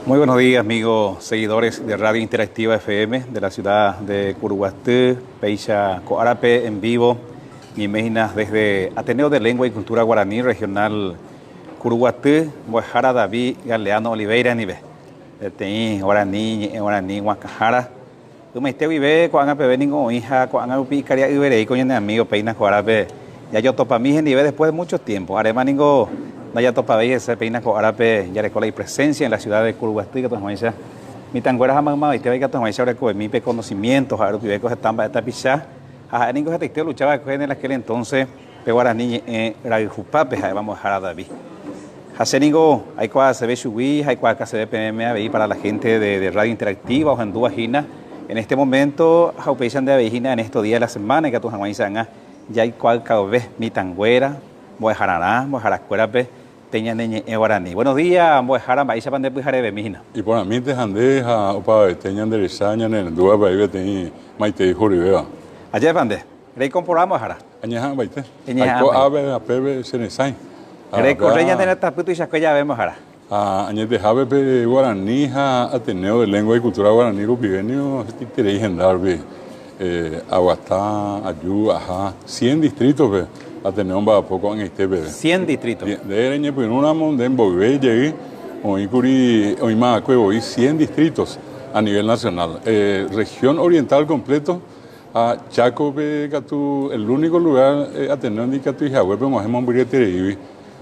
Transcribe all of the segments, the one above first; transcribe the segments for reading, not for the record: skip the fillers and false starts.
Muy buenos días, amigos seguidores de Radio Interactiva FM de la ciudad de Curuguaty, péicha ko árape en vivo, ñaime desde Ateneo de Lengua y Cultura Guaraní Regional Curuguaty, Mbo'ehára David Galeano Oliveira ndive, peteĩ guarani ñe'ẽ guarani guakãhára, ymaite guive ko'ág̃a peve ningo oĩ ha ko'ág̃a rupi ikaria'yverei ko ñane amigo péina ko árape jajotopami hendive después de mucho tiempo. Aréma ningo ndajatopavéi hese péina ko árape jareko la ipresencia en la ciudad de Curuguaty ikatu hag̃uáicha mitãnguéra ha maymavaitéva ikatu hag̃uáicha orekovemi pe conocimiento ha'e rupive ko heta mba'e tapicha ha ha'e ningo hetaite olucha va'ekue en aquel entonces pe guarani ñe'ẽ rayhupápe ha'éva mbo'ehára David. Ha che ningo aikuaaseve chugui ha aikuaakaseve peẽme avei para la gente de, de Radio Interactiva ohendúva hína en este momento ha upéicha nde avei hína en estos días de la semana ikatu hag̃uáicha ág̃a jaikuaakave mitãnguéra, mbo'ehararã, mbo'eharakuérape pe ñane ñe'ẽ guarani. Buenos días, mbo'ehára, mba'éichapa nde pyharevemi hína? Iporãmínte ha nde ha opavavete ñande resa ñane rendúvape avei peteĩ maitei horyvéva. Ajépa nde, reikomporã mbo'ehára? Añeha'ãmbaite. Aiko ápe ha pépe che resãi. Rekorre ñande retãpy tuichakue jave mbo'ehára. Ha añetehápe pe guarani ha Ateneo de Lengua y Cultura Guaraní rupive niko hetaiterei henda rupi aguata, aju, aha, cien distrito-pe Ateneo omba'apo ko'ag̃aite peve. Cien distrito. Nde reñepyrũramo nde mboyve jey oĩkuri oĩmava'ekue voi cien distritos a nivel nacional. Región oriental completo ha Chaco-pe katu el único lugar Ateneo ndikatuihaguépe og̃uahẽ mombyryetereígui.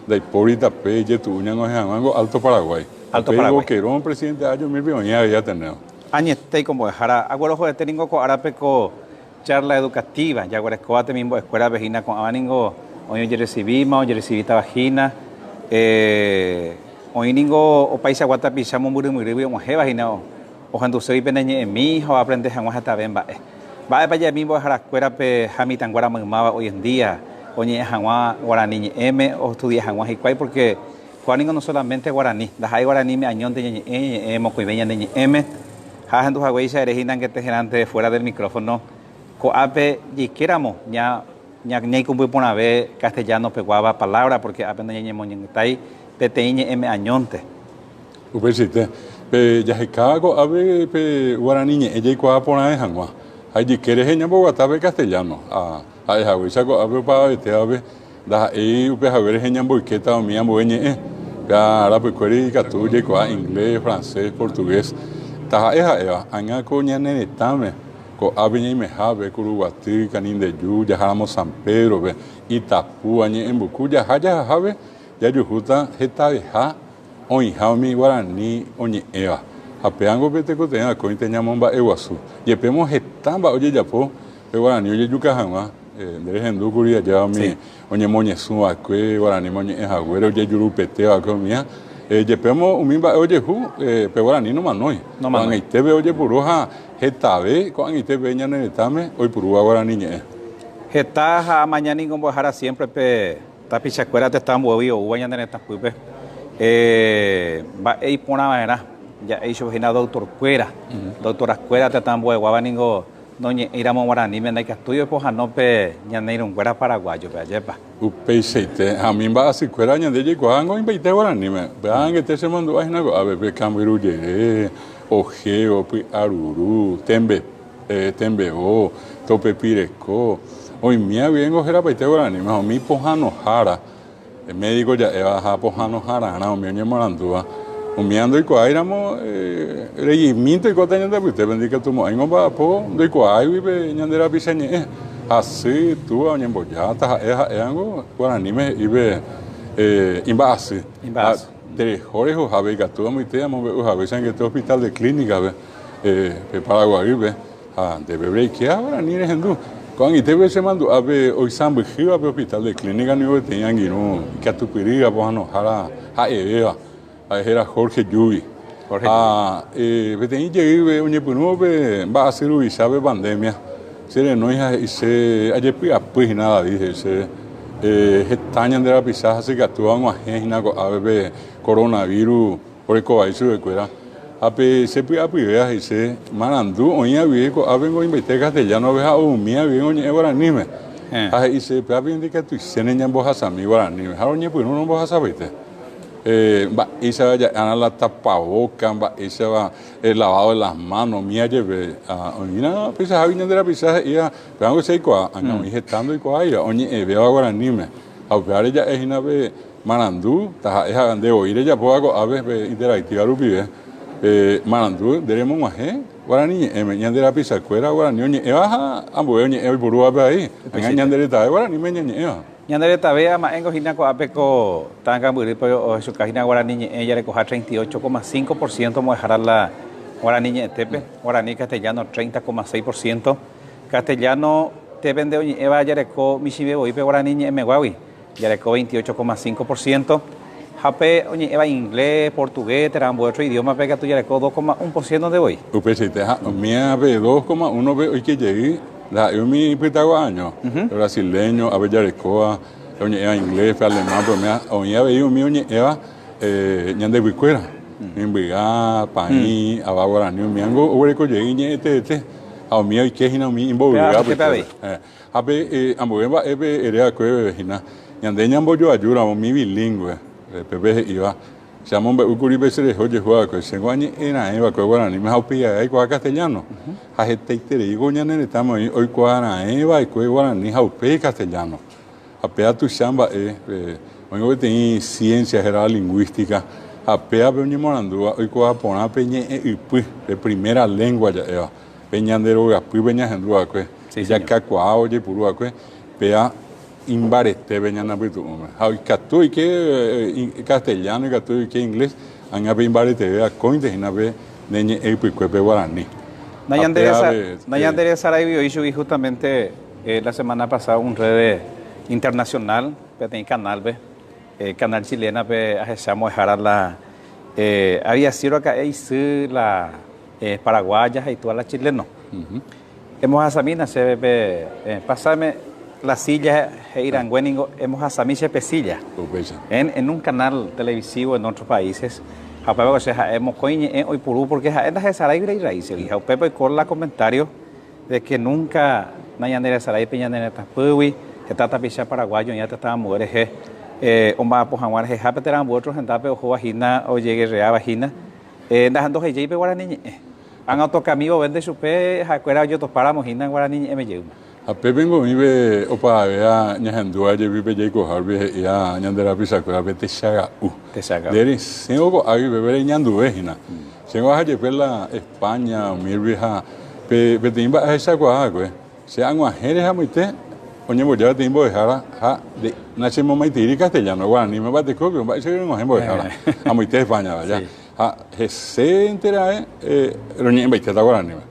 Ndaipóri tape ijetu'u ñag̃uahẽ hag̃ua Alto Paraguay. Alto Paraguay. Upéi Boquerón, presidente Ayo Mirpi oĩ avei Ateneo. Añetéiko mbo'ehára, aguerohoryete ningo ko árape ko charla educativa, jaguerekóva temimbo'ekuérape hína ko'ãva ningo oĩ ojerecibíma, ojerecibítava hína, oĩ ningo opaichagua tapicha mombyrymyrýgui og̃uahẽva hína ohenduségui pene ñe'ẽmi ha oaprende hag̃ua hetave mba'e. Mba'épa ja'emi mbo'eharakuérape ha mitãnguéra maymáva hoy en día oñe'ẽ hag̃ua guarani ñe'ẽme ostudia hag̃ua hikuái porque kóa ningo no solamente guarani, ndaha'éi guaraníme añónte ñañe'ẽ, ñañe'ẽ mokõive ñane ñe'ẽme ha ahendu haguéicha ere hína angete herãnte fuera del micrófono ko'ápe jaikéramo ña ñaikũmby porãve castellano peguáva palabra porque ápe ndañañemoñe'ẽtái peteĩ ñe'ẽme añónte. Upeichaite, pe jahekáva ko'ápe pe guarani ñe'ẽ jaikuaa porãve hag̃ua, ha ijyke rehe ñamboguata pe castellano, ha ha'ehaguéicha ko'ápe opavavetévape ndaha'éi upe hague rehe ñamboykéta umi ambue ñe'ẽ, pe arapykuéri ikatu jaikuaa inglés, francés, portugués, taha'e ha'éva, ág̃a ko ñane retãme, ko'ápe ñaimehápe, Kuruguaty, Kanindeju, jaháramo San Pedro-pe, Itapúa, Ñe'ẽmbuku, jaha jahahápe jajuhúta hetaveha Oĩha umi guarani oñe'ẽva, ha péango pe tekotevẽ akóinte ñamomba'eguasu. Jepémo heta mba'e ojejapo pe guarani ojejuka hag̃ua, nde rehendúkuri aja umi oñemoñesũ va'ekue, guaraníme oñe'ẽ haguére, ojejurupete va'ekue umíva, jepémo umi mba'e ojehu pe guarani nomanói. Ko'ag̃aitépe ojepuru ha hetave ko'ag̃aitépe ñane retãme oipurúva guarani ñe'ẽ. Heta ha amaña ningo mbo'ehára siempre pe Tapichakuéra tetã ambuégui oúva ñane retãpýpe, mba'e iporãva'erã ja'e ichupe hína doctor-kuéra. Doctora-kuéra tetã ambueguáva ningo noñe'ẽiramo guaraníme ndaikatúi oipohãno pe ñane irũnguéra paraguayo-pe, ajépa? Upeichaite, ha umi mba'asykuéra ñande jaikuaa ningo imbaite guaraníme. Upéva angete chemandu'a hína ko'ápe, pe kambyru jere, ojeo, py'aruru, tembe. Tembe'o, topepireko, oimea guive ngo herapaite guaraníme ha umi pohãnohára, médico ja'éva ha pohãnohararã umi oñemoarandúva, umíva ndoikuaáiramo reimínte oikóta ñande apytépe, ndikatumo'ãingo omba'apo ndoikuaáigui pe ñande rapicha ñe'ẽ, hasy, túva oñemboja, taha'e ha'évango guaraníme he'i pe imba'asy. Ha tereho rehohápe ikatu amoite amombe'u haguéicha angete hospital de clínica-pe. Pe Paraguaýpe ha ndéve reikea guarani rehendu. Ko'ag̃aitépe chemandu'a pe oisãmbyhýva pe Hospital de Clínica ningo peteĩ angirũ ikatupyrýva pohãnohára ha'evéva, ha'e héra Jorge Yuvi. Ha peteĩ jeýpe oñepyrũvo pe mba'asy ruvicha pe pandemia, che renói ha he'i che ajepy'apy hína David, he'i chéve, heta ñande rapicha hasykatúva og̃uahẽ hína ko'ápe pe coronavirus Orekovai chupekuéra, ha pe che py'apyvéva he'ise, marandu oĩva guive ko'ápe ngoimbaite castellano-pe ha oumíva guive oñe'ẽ guaraníme. Ha he'ise, pévape ndikatuichéne ñambohasami guaraníme, ha roñepyrũ rombohasapaite. Mba'éichapa ja'éarã la tapavoka, mba'éichapa el lavado de las manos, umíva jepe. Oĩrã peichahágui ñande rapicha he'íva, pévango che aikuaa, ág̃a oĩ heta ndoikuaáiva, oñe'ẽvéva guaraníme. Ha upévare ja'e hína pe marandu, taha'e ha nde voi rejapóva ko'ápe pe interactiva rupive, pe marandu nde remog̃uahẽ guarani ñe'ẽme, ñande rapichakuéra guarani oñe'ẽva ha ambue oñe'ẽ oiporúvape avei, ág̃a ñande retave guaraníme ñañe'ẽva. Ñande retave ama'ẽngo hína ko'ápe ko ta'angambyrýpe ohechuka hína guarani ñe'ẽ jarekoha 38,5% mbo'ehára la guarani ñe'ẽtépe, guarani castellano 30,6%. Castellano tépente oñe'ẽva jareko michĩve voi pe guarani ñe'ẽmeguágui, jareko 28,5%, ha pe oñe'ẽva inglés, portugués térã ambue otro idioma-pe katu jareko 2,1% nde voi. Upeichaite, ha umíva pe 2,1-pe oike jey Ndaha'éi umi pytagua año, pe brasileño, ápe jarekóva, pe oñe'ẽva inglés, pe alemán, pe umíva, oĩ avei umi oñe'ẽva ñande yvykuéra, mimbyga, paĩ, ava guarani, umívango oguereko jey iñe'ẽteete, ha umi oike hína umi imbovyve apytépe. Ha pe ambue mba'épe ere va'ekue hína, ñande ñambojoajúramo umi bilingũe, pépe he'íva, Che amombe'u kuri pe che rehe ojehu va'ekue, chéngo añe'ẽ raẽ va'ekue guaraníme ha upéi ae aikuaa castellano. Ha hetaiterei ko ñane retãme oĩ oikuaa raẽ va'ekue guarani ha upéi castellano. Ha péva tuicha mba'e, oĩngo peteĩ ciencia hérava lingũística ha pévape oñemoarandúva oikuaa porã pe ñe'ẽ ypy, pe primera lengua ja'éva, pe ñande rogapýpe ñahendu va'ekue, jakakuaa ojepuru va'ekue, péva imbaretépe ñane apytu'ũme. Ha ikatu oike castellano, ikatu oike inglés, ág̃a pe imbareteve akóinte hína pe ne ñe'ẽ ypykuépe guarani. Nañanderesarái oĩ chugui justamente la semana pasada un red internacional peteĩ canal-pe, canal chilena-pe ahecha mbo'ehára la había sido raka'e isy la paraguaya ha itúa la chileno. Emohasamína chéve pe pasame la silla he'i rangue ningo emohasami che pe silla. Upéicha. En, en un canal televisivo en otros países ha upéva ko che ha'e mokõi ñe'ẽ oipuru porque ha'e ndahesaráigui iraísegui ha upépe oiko la comentario de que nunca nañanderesarái pe ñane retãpýgui heta tapicha paraguayo oĩva tetã ambue rehe omba'apo hag̃ua rehehápe térã ambue otro hendápe ohóva hína ojeguerreáva hína ndohejéi pe guarani ñe'ẽ. Ág̃a otokami vove nde chupe ha'ekuéra ojotopáramo hína guarani ñe'ẽme jeýma. Ha pépengo oĩve opavavéva ñahendúva jepi pe jaikohárupi he'íva ñande rapichakuérape techaga'u. Techaga'u. Nde resẽvo ko'águi upépe reñanduve hína. Chéngo aha jepe la España umírupi ha pe peteĩ mba'e ahechakuaa va'ekue. Che ag̃uahẽ rehamoite oñemboja peteĩ mbo'ehára ha nachemomaiteíri castellano, guaraníme mba'etekópe, mba'éicha reg̃uahẽ mbo'ehára amoite España-pe aja. Ha hesénte ra'e roñe'ẽmbaitéta guaraníme.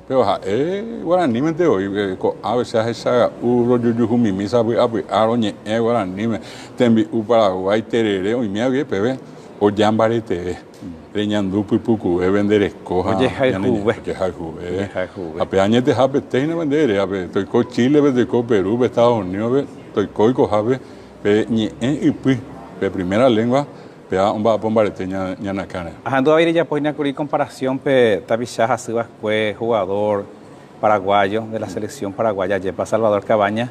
Péro ha'e guaranímente voi, ko'ápe che ahechaga'u rojujuhumimi sapy'apy'a roñe'ẽ guaraníme, tembi'u Paraguái terere oime avei peve oja mbareteve, reñandu pypukuvépe nde reko ha Ojehayhuve. Ojehayhuve. Ha pe añetehápe téina pe nde erévape, toiko Chile-pe, toiko Perú-pe, Estados Unidos-pe, toiko oikohápe pe ñe'ẽ ypy, pe primera lengua. Péva omba'apo mbarete ñane akãre. Ahendu avei rejapo hína kuri comparación pe tapicha hasy va'ekue jugador paraguayo de la selección paraguaya ajépa Salvador Cabañas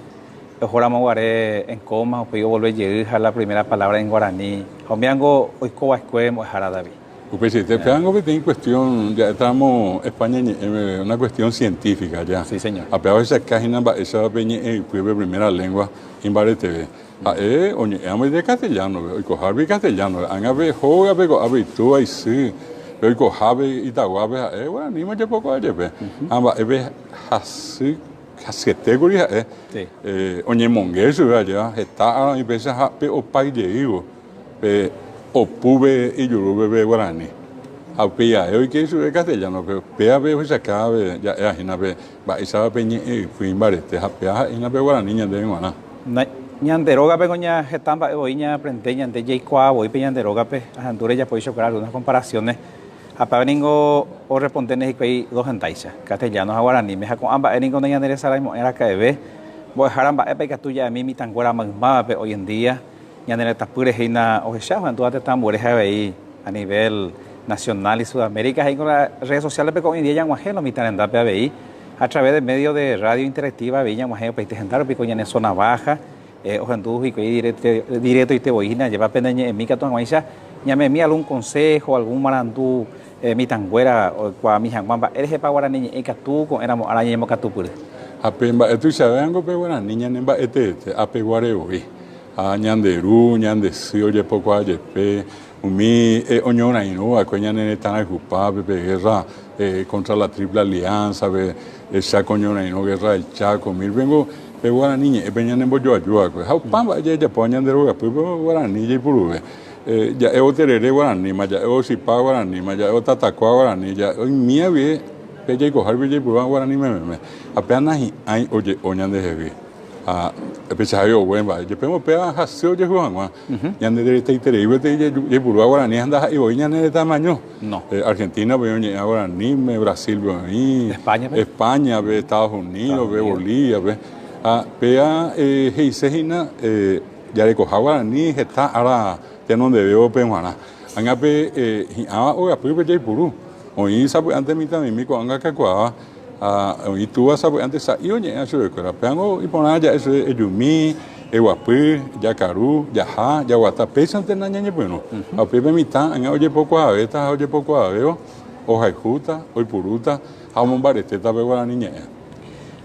ohóramo guare en coma upéi ovolve jey ha la primera palabra en guaraní ha umívango oiko va'ekue mbo'ehára David. Upeichaite, pévango peteĩ cuestión ja'étaramo España ñe'ẽme una cuestión científica ja. Sí, señor. Ha péva ohechauka hína mba'éichapa pe ñe'ẽ ypýpe primera lengua imbareteve. Ha'e oñe'ẽva ite castellano-pe, oikohárupi castellano-pe. Ág̃ape hógape ko'ápe itúva, isy, pe oikohápe itaguápe ha'e guaraníma ojepokuaa jepe. Ha mba'épe hasy, hasyetékuri ha'e oñemonge chupe ajéva heta ára oĩ péicha ha pe opa jeývo pe opúpe ijurúpe pe guarani. Ha upéi ae oike ichupe castellano-pe, upévape ohechauka ja'éva hína pe mba'éichapa pe ñe'ẽ ypy imbarete ha péva ha'e hína pe guarani ñandéve g̃uarã. Ñande rógape ko ña heta mba'e voi ñaaprende ñande jaikuaa voi pe ñande rógape, ahendu rejapo ichokora algunas comparaciones, ha péva ningo orrespondéne hikuái dos hendáicha, castellano ha guaraníme, ha ko'ã mba'e ningo nañaneresaraimo'ãi araka'eve, mbo'ehára mba'épa ikatu ja'emi mitãnguéra maymávape hoy en día, ñane retãpýre hína ohecha ohendúva tetã ambuére ha avei a nivel nacional y Sudamérica, he'íngo la redes sociales-pe ko hoy en día ñag̃uahẽ lo mitã rendápe avei, A través de medio de radio interactiva avei ñag̃uahẽ opaite henda rupi ko ñane zona baja, Ohendu hikuái directoite voi hína, ajépa pene ñe'ẽmi katu hag̃uáicha ñame'ẽmi algún consejo, algún marandu mitãnguéra oikuaami hag̃ua mba'e rehepa guarani ñe'ẽ ikatu ko'ẽramo ára ñañemokatupyry. Ha pe mba'e tuichavévango pe guarani ñane mba'eteete apeguare voi. Ha ñande ru, ñande sy ojepokuaa jepe umi oñorairõ va'ekue ñane retã rayhupápe, pe guerra contra la Triple Alianza, pe Chaco ñorairõ, guerra del Chaco, mírpengo pe guarani ñe'ẽpe ñanembojoaju va'ekue. Ha opa mba'e jajapóva ñande rogapýpe guarani jaipuruve. Ja'évo terere guaraníma, ja'évo chipa guaraníma, ja'évo tatakua guarani, oimía guive pe jaikoha rupi jaipurúva guarani mememe. Ha péva nahi'ãi oje'o ñandehegui. Ha peichahágui ogue mba'e. Jepémo péva hasy ojehu hag̃ua. Ñande retaiterei gueteri jaipurúva guarani ha ndaha'éi voi ñane retãme año. Argentina-pe oĩ oñe'ẽva guaraníme, Brasil-pe oĩ, España-pe, Estados Unidos-pe, Bolivia-pe. Ha péva he'ise hína jarekoha guarani heta ára tenondevévope g̃uarã. Ág̃a pe hi'ãva ogapýpe jaipuru. Oĩ sapy'ánte mitãmimi ko'ág̃a kakuaáva ha oĩ túva sapy'ánte sa'i oñe'ẽva chupekuéra. Pévango iporã ja'e chupe ejumi, eguapy, jakaru, jaha, jaguata. Péichante nañañepyrũ. Ha upépe mitã ág̃a ojepokuaavéta ha ojepokuaavévo ohayhúta, oipurúta ha omombaretéta pe guarani ñe'ẽ.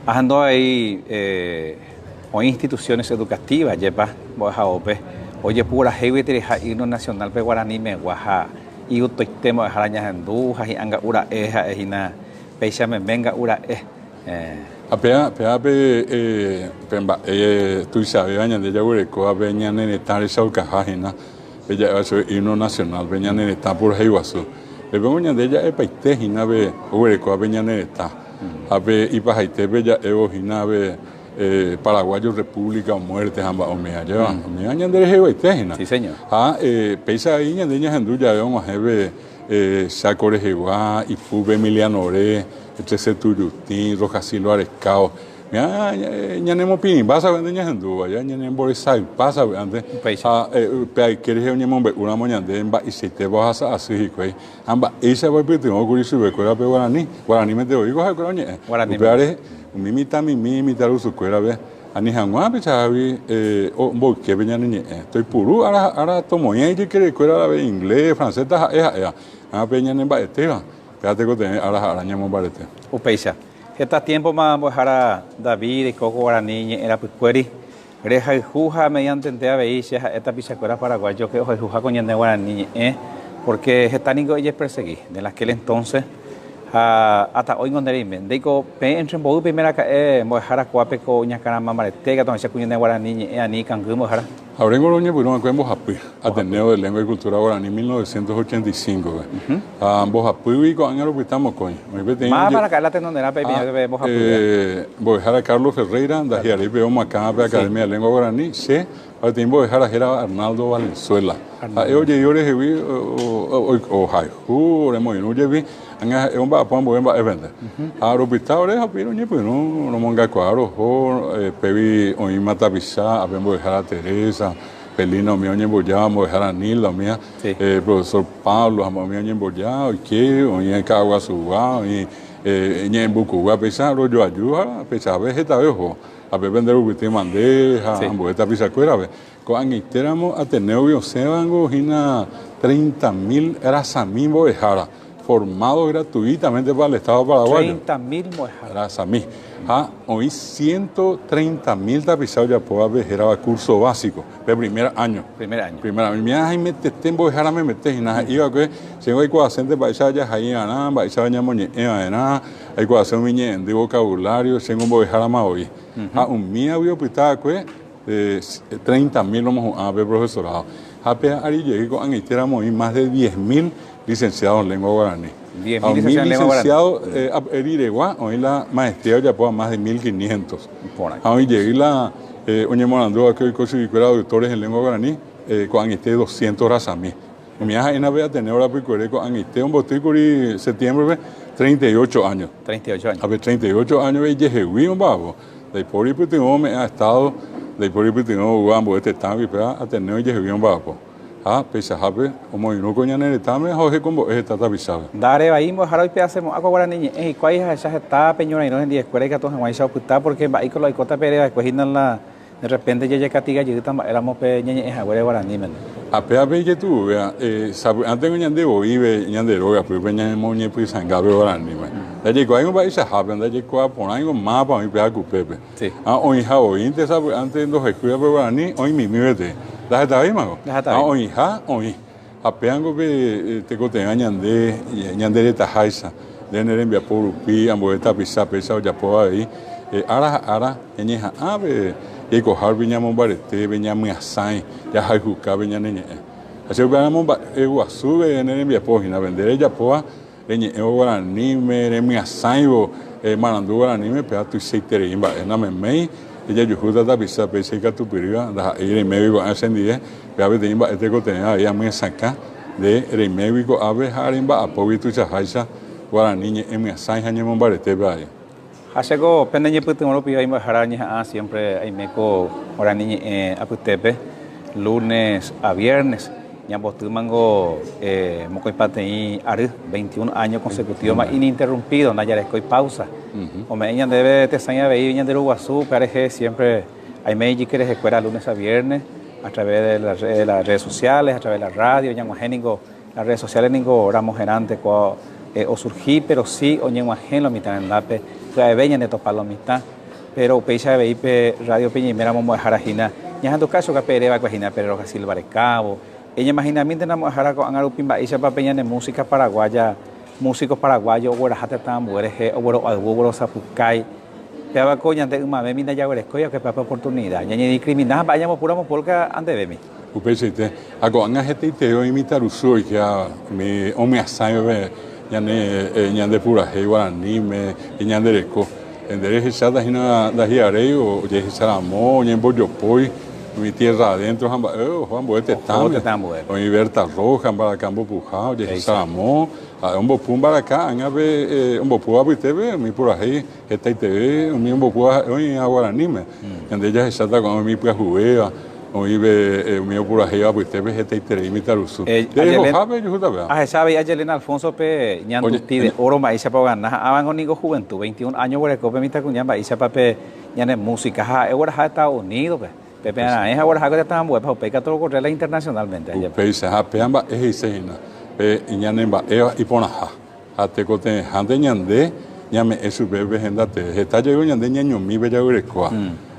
Ahendu avei oĩ instituciones educativas jepa mbo'ehaópe ojepurahéi gueteriha himno nacional pe guaranimegua ha igustoite mbo'ehára ñahendu ha hi'ãnga'u ra'e ha'e hína péicha meme nga'u ra'e. Ha péva péva pe pe mba'e tuichavéva ñande jaguerekóva pe ñane retã rechaukaha hína pe ja'éva chupe himno nacional pe ñane retã purahéi guasu. Upépe ñande ja'epaite hína pe oguerekóva pe ñane retã. Ha pe ipahaitépe ja'évo hína pe Paraguayo República o muerte ha mba'e umíva ajéva. Umíva ñande reheguaite hína. Sí, señor. Ha péicha avei ñande ñahendu jave og̃uahẽ pe Chaco rehegua, Ipúpe Emiliano-re, Trece Tuyutĩ, Rojas Silva Arecao. Umíva ñanemopirĩmba sapy'ánte ñahendúva, ñanemboresaypa sapy'ánte. Upéicha. Ha pe ayke rehe oñemombe'úramo ñande mba'eichaitépa ohasa asy hikuái. Ha mba'éichapa oipytyvõkuri chupekuéra pe guarani? Guaranímente voi ko ha'ekuéra oñe'ẽ. Upévare umi mitãmimi mitãrusukuérape ani hag̃ua peichahágui omboyke pe ñane ñe'ẽ. Toipuru ára ha ára tomoĩa ijykerekuéra avei inglés, francés taha'e ha'éva. Ha pe ñane mba'etéva, péva tekotevẽ ára ha ára ñamombarete. Upéicha. Heta tiémpoma mbo'ehára David oiko ko guarani ñe'ẽ rapykuéri. Rehayhu ha mediantente avei che ha'e tapichakuéra paraguayo ke ohayhuha ko ñande guarani ñe'ẽ, porque heta niko ejepersegui de aquel entonces ha hasta hoy ngo nde reime. Ndéiko peẽ entre mboy peime raka'e mbo'ehára kuápe ko oñakãrama mbarete katu ahecha ku ñande guarani ñe'ẽ ani ikangy mbo'ehára. Ha oréngo roñepyrũ va'ekue mbohapy, Ateneo de Lengua y Cultura Guaraní 1985-pe. Ha mbohapýgui ko'ág̃a ropyta mokõi. Oĩ peteĩ Mávapa raka'e la tenonderã pe ipiñápe mbohapýpe? Mbo'ehára Carlos Ferreira, ndahi'aréi pe omoakãva pe Academia de Lengua Guaraní, che, ha peteĩ mbo'ehára hérava Arnaldo Valenzuela. Ha'e ojei orehegui ohayhu, oremoirũ jepi, ág̃a ha'e omba'apo ambue mba'épente. Ha ropyta ore ha upéi roñepyrũ romongakuaa roho, pégui oĩma tapicha, ápe mbo'ehára Teresa, Pelina umi oñembojáva, mbo'ehára Nilda umíva, profesor Pablo ha umi oñemboja, oike, oĩ Ka'aguasugua, oĩ Ñe'ẽmbukugua, péicha rojoaju ha peichahápe hetave oho. Ha pépe nde rupyty mande ha ambue tapichakuérape. Ko'ag̃aitéramo Ateneogui osẽvango hína treinta mil rasami mbo'ehára, formado gratuitamente para el Estado paraguayo. Treinta mil mbo'ehára. Rasami. Ha oĩ ciento treinta mil tapicha ojapóva pe hérava curso básico, pe primer año. Primer año. Primer año. Umíva haimetete mbo'ehára memete hína, he'i va'ekue, chéngo aikuaasénte mba'éicha jahai va'erã, mba'éicha ñamoñe'ẽ va'erã, aikuaase umi ñe'ẽndy vocabulario, chéngo mbo'ehárama voi. Ha umívagui opyta va'ekue treinta mil omohu'ã pe profesorado. Ha pe ary jey ko'ag̃aite ramo oĩ más de diez mil licenciado en lengua guaraní. Diez Ha mil umi licenciado en lengua guaraní. licenciado riregua oĩ la maestría ojapóva más de mil quinientos. Iporã. Ha oĩ jey la oñemoarandu va'ekue oiko chuguikuéra doctores en lengua guaraní ko'ag̃aite doscientos rasami. Umi ha'éna pe Ateneo rapykuere ko'ag̃aite ombotýkuri septiembre-pe 38 años. 38 años. Ha pe 38 años-pe ijehegui omba'apo. Ndaipóri pytyvõ ome'ẽ Estado, ndaipóri pytyvõ oúva ambue tetãgui, péva Ateneo ijehegui omba'apo. Ha peichahápe omoirũ ko ñane retãme ha ohekombo'e heta tapichápe. Nda'arevai mbo'ehára oipe'asemo'ã ko guarani ñe'ẽ hikuái ha ahecha heta pe ñorairõ hendive kuéra ikatu hag̃uáicha opyta, porque mba'éiko la oikóta pe ereva'ekue hína la. De repente jajekatiga jeýta mba'éramo pe ñañe'ẽ haguére guaraníme. Ha pévape ijetu'uvéva, sapy'ántengo ñande voíve ñande rógapýpe ñamoñepysãngápe guaraníme. Ndajaikuaáingo mba'eichahápe, ndajaikuaa porãingo mávapa oĩ péva kupépe. Ha oĩha voínte sapy'ánte ndohekúiva pe guarani oĩmimi peteĩ. Ndahetavéimako. Ha oĩha, oĩ. Ha pévango pe tekotevẽ ñande ñande retaháicha, nde ne rembiapo rupi ambue tapicha péicha ojapóva avei, ára ha ára ñañeha'ã pe jaikoha rupi ñamombarete pe ñamyasãi, jahayhuka pe ñane ñe'ẽ. Ha che upéva amomba'e guasu pe ne rembiapo hína pe nde rejapóva reñe'ẽvo guaraníme, remyasãivo marandu guaraníme, péva tuichaiterei mba'e. Nameméi jajuhúta tapicha péicha ikatupyrýva, ndaha'éi reimégui ko'ág̃a chendive, péva peteĩ mba'e tekotevẽ avei amyesakã nde reimégui ko'ápe ha remba'apógui tuichaháicha guarani ñe'ẽ myasãi ha ñemombaretépe avei. Ha chéko pene ñepytyvõ rupi aimbo'ehára ñeha'ã siempre aime ko guarani ñe'ẽ apytépe, lunes a viernes, ñambotýmango mokõipateĩ ary, 21 año consecutivo-ma ininterrumpido, ndajarekói pausa. Ome'ẽ ñandéve tesãi avei ñande Ru Guasu, upéva rehe siempre aime ijyke rehekuéra lunes a viernes, a través de las redes sociales, a través de la radio, ñag̃uahẽ ningo Las redes sociales ningo ramo herãnte ko osurgi, pero si oñeg̃uahẽ lo mitã rendápe, pya'eve ñande topa lo mitã. Pero upéicha avei pe radio-pe ñaiméramo mbo'ehára hína, ñahenduka chupe pe ereva'ekue hína pe Rojas Silva rekávo. Eñemahinamíntena mbo'ehára ko'ág̃a rupi mba'éichapa pe ñane música paraguaya, músicos paraguayos ogueraha tetã ambue rehe, oguero'ayvu, oguerosapukái. Péva ko ñande ymavémi ndajaguerekói va'ekue péva pe oportunidad. Ñañediscrimina ha mba'e ñambopúramo polka andevémi. Upeichaite, ha ko'ág̃a hetaiteve oĩ mitãrusu oikéva umi omyasãivape ñane ñande purahéi guaraníme, ñande reko. Nde rehecháta hína ndahi'aréi ojehecharamo, oñembojopói umi tierra adentro ha mba'e oho ambue tetãme. Oĩ Berta Rojas, mbaraka mbopuha ojehecharamo, ha'e ombopu mbaraka ág̃ape ombopúva apytépe umi purahéi Hetaiteve umi ombopúva ha'e oĩva guaraníme. Ñande jahecháta ko'ã umi ipyahuvéva, oĩve umi opurahéiva apytépe hetaiterei mitãrusu. Nde rehohápe ejuhúta péva. Ahecha avei Ayelén Alfonso-pe ñanduti de oro mba'éichapa ogana ha ávango niko juventud, 21 áño oguereko pe mitãkuña mba'éichapa pe ñane música ha ha'e ogueraha Estados Unidos-pe. Pe pearãe ha ogueraha ko tetã ambuépe ha upéi katu okorrela internacionalmente. Upéicha, ha péva mba'e he'ise hína pe ñane mba'éva iporãha. Ha tekotevẽhánte ñande ñame'ẽ chupe pe henda tee. Heta jey ñande ñañomi pe jaguerekóva,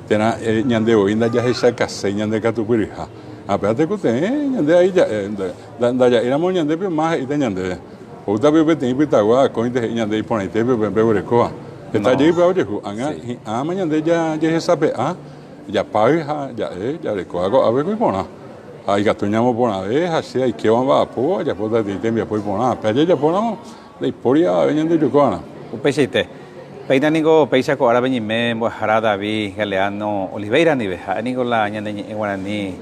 térã ñande voi ndajahechakaséi ñande katupyryha. Ha péva tekotevẽ ñande avei ja'e, ndaja'éiramo ñandépe más he'íta ñandéve. Oúta pe peteĩ pytagua akóinte he'i ñande iporãitépe upe peguerekóva. Heta jey péva ojehu. Ág̃a hi'ãma ñande jajehesape'a, japáy ha ja'e jarekóva ko'ápe ko iporã. Ha ikatu ñamoporãve ha che aikéva amba'apo ajapóta peteĩ tembiapo iporã. Pe jajapóramo ndaipóri avave ñandejoko va'erã. Upeichaite. Péina ningo péicha ko árape ñeime mbo'ehára David Galeano Oliveira ndive. Ha'e ningo la ñane ñe'ẽ guarani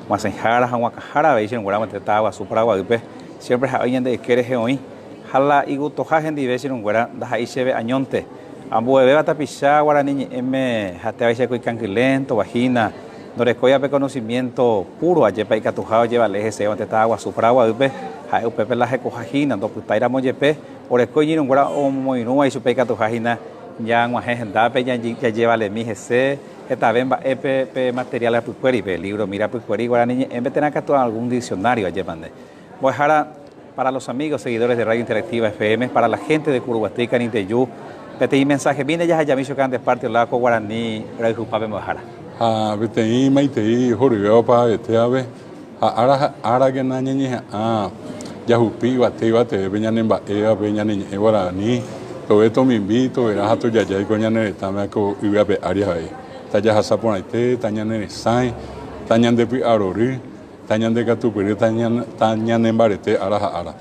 guasẽhára ha oguakãhára avei che rũnguéra gueteri táva guasu Paraguaýpe. Siempre ha'e oĩ ñande yke rehe oĩ. Ha la igustoha hendive che rũnguéra ndaha'éi chéve añónte. Ambuevéva tapicha guarani ñe'ẽme ha'etévaicha ko ikangyléntova hína. Ndorekóiva pe conocimiento puro ajépa ikatuha ojevale hese oñeteta guasu Paraguaýpe, ha'e upépe la hekoha hína, ndopytáiramo jepe, oreko iñirũnguéra omoirũva ichupe ikatuha hína ñag̃uahẽ hendápe jajevalemi hese hetave mba'épe pe material rapykuéri, pe libro mi rapykuéri guarani ñe'ẽme térã katu algún diccionario ajépa nde. Mbo'ehára, para los amigos seguidores de Radio Interactiva FM, para la gente de Curuguaty, Caninteju, peteĩ mensajemínte jahejami chupe ande parte oláva ko guarani rayhupápe mbo'ehára. Ha peteĩ maitei horyvéva opavavete ha ára ha árakena ñañeha'ã jahupi yvate yvatevépe ñane mba'évape ñane ñe'ẽ guarani, tove tomimbi, tovera ha tojajái ko ñane retãme ko yvy ape ári avei. Tajahasa porãite, tañaneresãi, tañandepy'arory. Tañandekatupyry tañanembarete ára ha ára.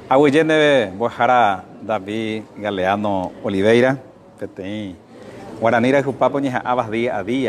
Aguyje ndéve mbo'ehára David Galeano Oliveira, peteĩ guarani rayhupápe oñeha'ãva día a día.